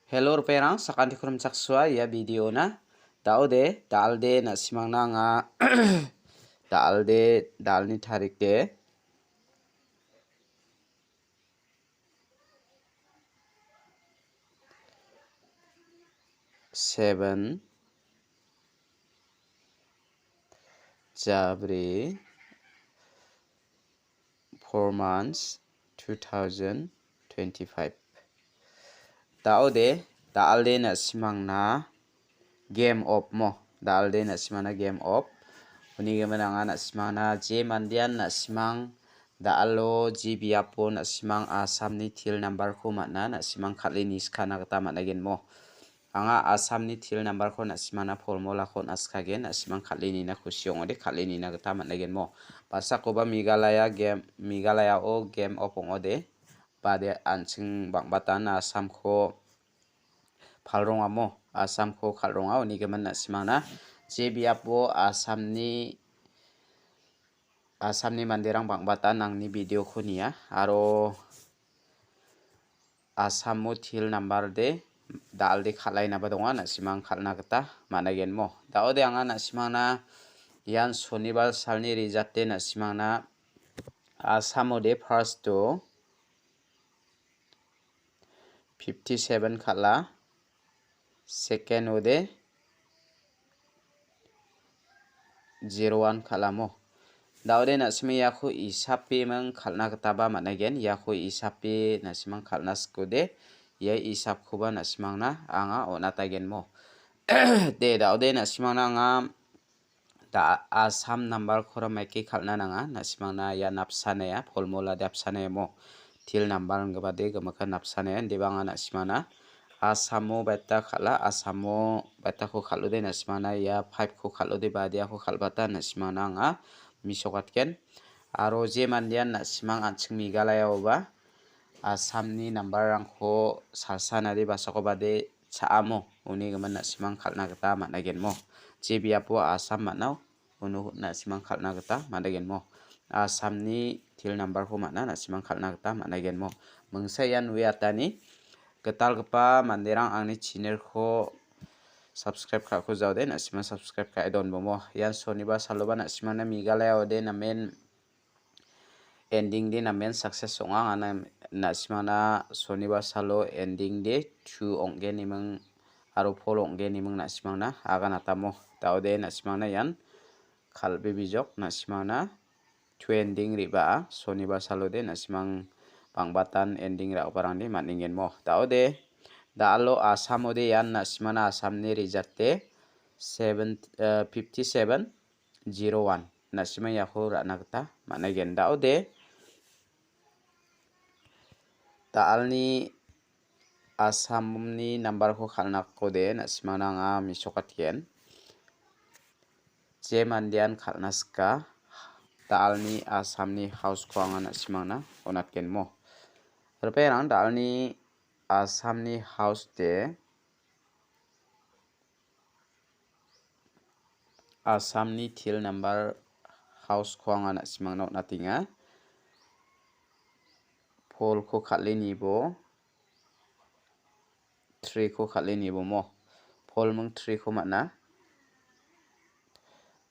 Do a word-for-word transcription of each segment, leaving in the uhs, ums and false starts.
Hello, ripengrang, sakantikon rimchaksoa ia video-na. Da·ode, da·alde na·simangna anga da·alde, da·alni tarik de seven, Jabri, four months, two thousand twenty-five. Da·ode, da·alde na·simangna game of mo. Da·alde na·simangna game of. Uni gimin anga na·simangna je mandean na·simang da·alo je biapo na·simang Assamni til number-ko man·a na·simang kal·e niskana gita man·agenmo. Anga Assamni til number-ko na·simangna formula-ko on·a sikagen, na·simang kal·e nina kusi ong·ode, kal·e nina gita man·agenmo. Basakoba Meghalaya game, Meghalaya-o game of ong·ode, bade an·ching bang·batan Assamko palrongamo, Assamko kal·ronga, uni gimin na·simangna je biapo Assamni, Assamni manderang bang·batan angni video-ko nia, aro Assamo til number de da·alde kal·ainaba donga, na·simang kal·na gita man·agenmo. Da·ode anga na·simangna ian sonibar salni result de na·simangna Assamode first-o fifty-seven kal·a, second-ode zero one kal·amo. Da·ode na·sime iako isape ming kal·na gitaba man·aigen. Iako isape na·simang kal·na sikode, ia isapkoba na·simangna anga on·atagenmo. De, da·ode na·simangna anga da-, Assam number-kora maike kal·na nanga. Na·simangna ia napsanea, formula de napsaneamo. Til number inggipade gimikan napsanea, indeba anga na·simangna Assamo baita kal·a, Assamo baitako kal·ode na·simangna ia five-ko kal·ode badiako kal·bata na·simangna anga misokatgen. Aro je mandean na·simang an·ching Meghalaya-oba Assamni number-rangko salsa nade basako bade cha·amo uni gimin na·simang kal·na gita man·agenmo. Je biapo Assam man·a, uno na·simang kal·na gita man·agenmo. Assamni til number-ko man·a, na·simang kal·na gita man·agenmo. Mingsa ian ue atani gitalgipa manderang angni channel-ko subscribe ka·ko jaode, na·simang subscribe ka·e donbomo. Ian sonibar saloba na·simangna Meghalaya-ode namen ending de namen success ong·a, anga na-, na·simangna sonibar salo ending de two ong·geniming aro four ong·geniming na·simangna aganatamo. Da·ode na·simangna ian kal·bebijok na·simangna two ending re·baa, sonibar salode na·simang bang·batan ending ra·giparangde man·engenmo. Da·ode, da·alo Assamode ian na·simangna Assamni result de seven, eh, fifty-seven, zero one. Na·simang iako ra·na gita man·aigen. Da·ode, da·alni Assamni number-ko kal·na gitade na·simangna anga misokatgen. Je mandean kal·na sika, da·alni Assamni house-ko anga na·simangna on·atgenmo. Ripengrang, da·alni Assamni house de Assamni til number house-ko anga na·simangna on·atenga. Four-ko kal·e nibo, three-ko kal·e nibo mo. Four ming three-ko man·a.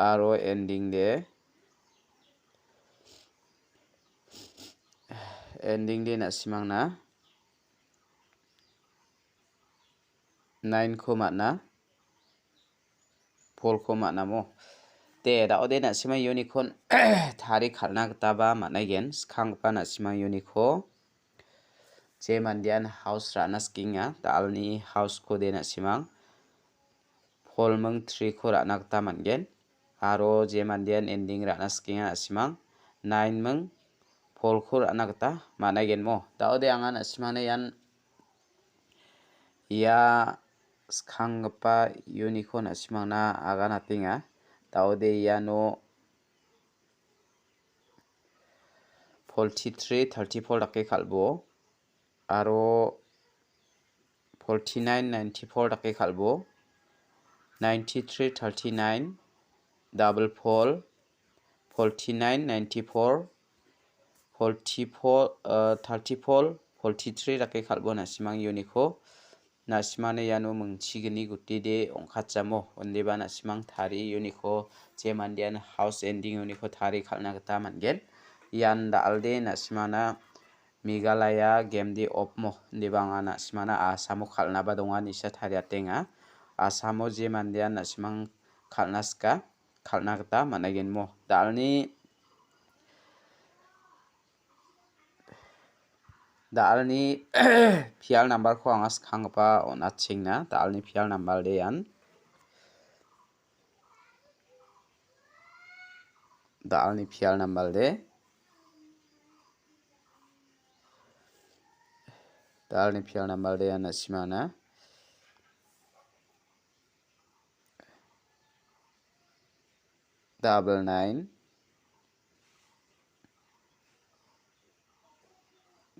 Aro ending de, ending de na·simangna nine-ko man·a, four-ko man·amo. De, da·ode na·sima unicorn tari kal·na gitaba man·aigen. Skanggipa na·sima uniko je mandean house ra·na sikenga, da·alni house-ko de na·simang four ming three-ko ra·na gita man·gen. Aro je mandean ending ra·na sikenga, na·simang nine ming four-ko ra·na gita man·aigenmo. Da·ode anga na·simangna ian ia skanggipa uniko na·simangna aganatenga. Da·ode iano forty-three, thirty-four dake kal·bo. Aro forty-nine, ninety-four dake kal·bo. Ninety-three, thirty-nine, double four, forty-nine, ninety-four, forty-four, eh, thirty-four, forty-three dake kal·bo na·simang uniko. Na·simana iano mingchigni gutide ong·katjamo, indiba na·simang tarie uniko je mandean house ending uniko tarie kal·na gita man·gen. Ian da·alde na·simana Meghalaya gemde opmo, indiba anga na·simana Assamo kal·naba donga, nisa tariatenga. Assamo je mandean na·simang kal·na sika, kal·na gita man·agenmo. Da·alni, da·alni pial nambarko anga skanggipa on·atchengna. Da·alni pial nambalde ian. Da·alni pial nambalde. Da·alni pial nambalde ian na·simana. Double nine,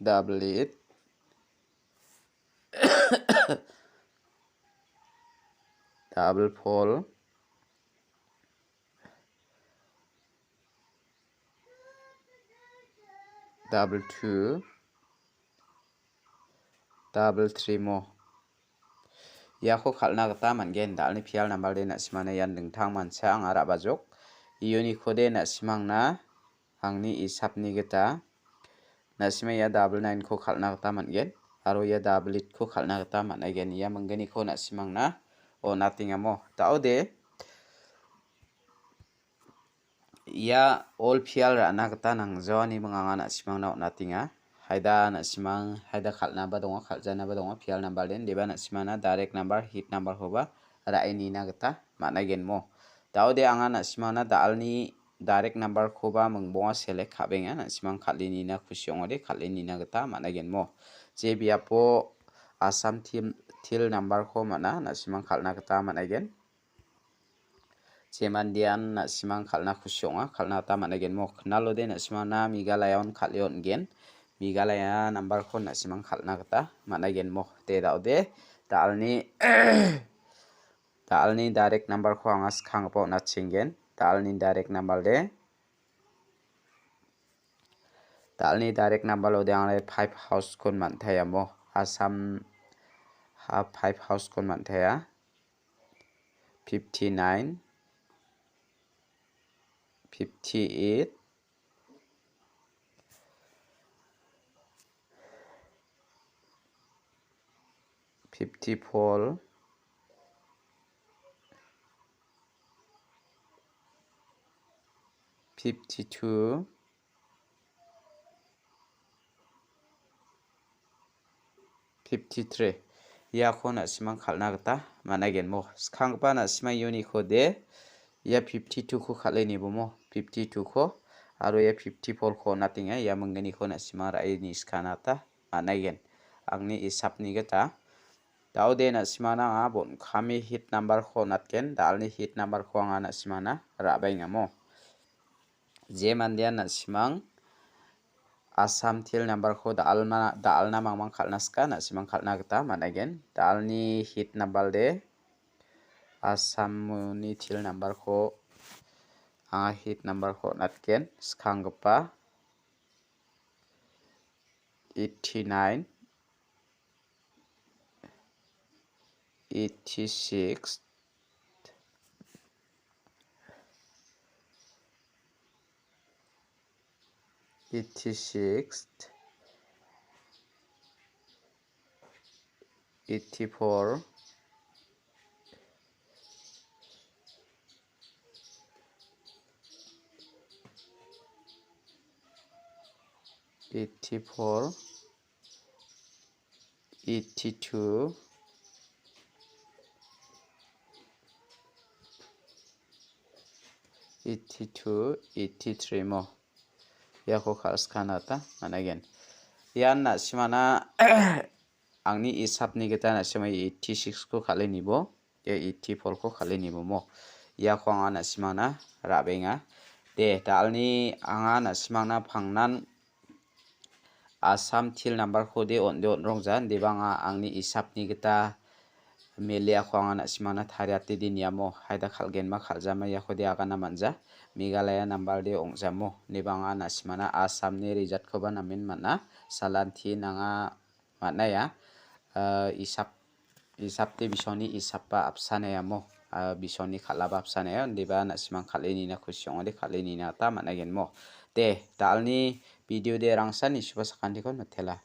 double eight, double four, double two, double three mo. Iako kal·na gita man·gen. Da·alni pial nambalde na·simana ian dingtang mancha anga ra·bajok. Iunikode na·simangna angni isapni gita na·sima ia double nine-ko kal·na gita man·gen aro ia double eight-ko kal·na gita man·aigen. Ia minggniko na·simangna on·atengamo. Da·ode ia all pial ra·na gita nangjawaniming anga na·simangna on·atenga. Haida na·simang, haida kal·naba donga, kal·janaba donga, pial nambalden, deba na·simana direct number, hit number-koba ra·e nina gita man·aigenmo. Da·ode anga na·simangna da·alni direct number-koba mingbonga select ka·benga, na·simang kal·e nina kusi ong·ode, kal·e nina gita man·aigenmo. Je biapo Assam team, til number-ko man·a, na·simang kal·na gita man·aigen. Jemandian na·simang kal·na kusi ong·a, kal·na gita man·aigenmo. Knalode na·simangna Meghalaya-on kal·e on·gen. Meghalaya nambarko na·simang kal·na gita man·aigenmo. De da·ode, da·alni, da·alni direct nambarko anga skanggipa on·atchenggen. Da·alni direct nambar de. Da·alni direct nambar ode anga five house-kon man·taiamo. Assam ha five house-kon man·taia. Fifty-nine, fifty-eight, fifty-four, fifty-two, fifty-three. Iako na·simang kal·na gita man·aigenmo. Skanggipa na·sima iuniko de, ia fifty-two-ko kal·e nibomo, fifty-two-ko, aro ia fifty-four-ko on·atenga, ia minggniko na·sima ra·e niskana gita man·aigen. Angni isapni gita, da·ode na·simana anga bon kami hit number-ko on·atgen, da·alni hit number-ko anga na·simana ra·baengamo. Je mandean na·simang Assam til nambarko da·alma-, da·alna mangmang kal·na sika, na·simang kal·na gita man·aigen. Da·alni hit nambar de Assamni til nambarko anga hit nambarko on·atgen. Skanggipa eighty-nine, eighty-six, eighty-six, eighty-four, eighty-four, eighty-two, eighty-two, eighty-three mo. Iako kal·skana gita man·aigen. Ian na·simana angni isapni gita na·sima eighty-six-ko kal·e nibo, ia eighty-four-ko kal·e nibo mo. Iako anga na·simana ra·benga. De, da·alni anga na·simangna pangnan Assam til nambarko de on·de on·rongja, deba anga angni isapni gita meliako anga na·simana tariate de niamo, haida kal·genma kal·jama iako de agana man·ja, Meghalaya nambar de ong·jamo, deba anga na·simana Assamni result-koba namen man·a, salanti nanga man·aia, ah, isap Isapde bisoni isapba apsanayamo, ah, bisoni kal·aba apsanaya, indiba na·simang kal·e nina kusi ong·ode kal·e nina gita man·agenmo. De, da·alni video de rangsan isuba sakantikon mitela.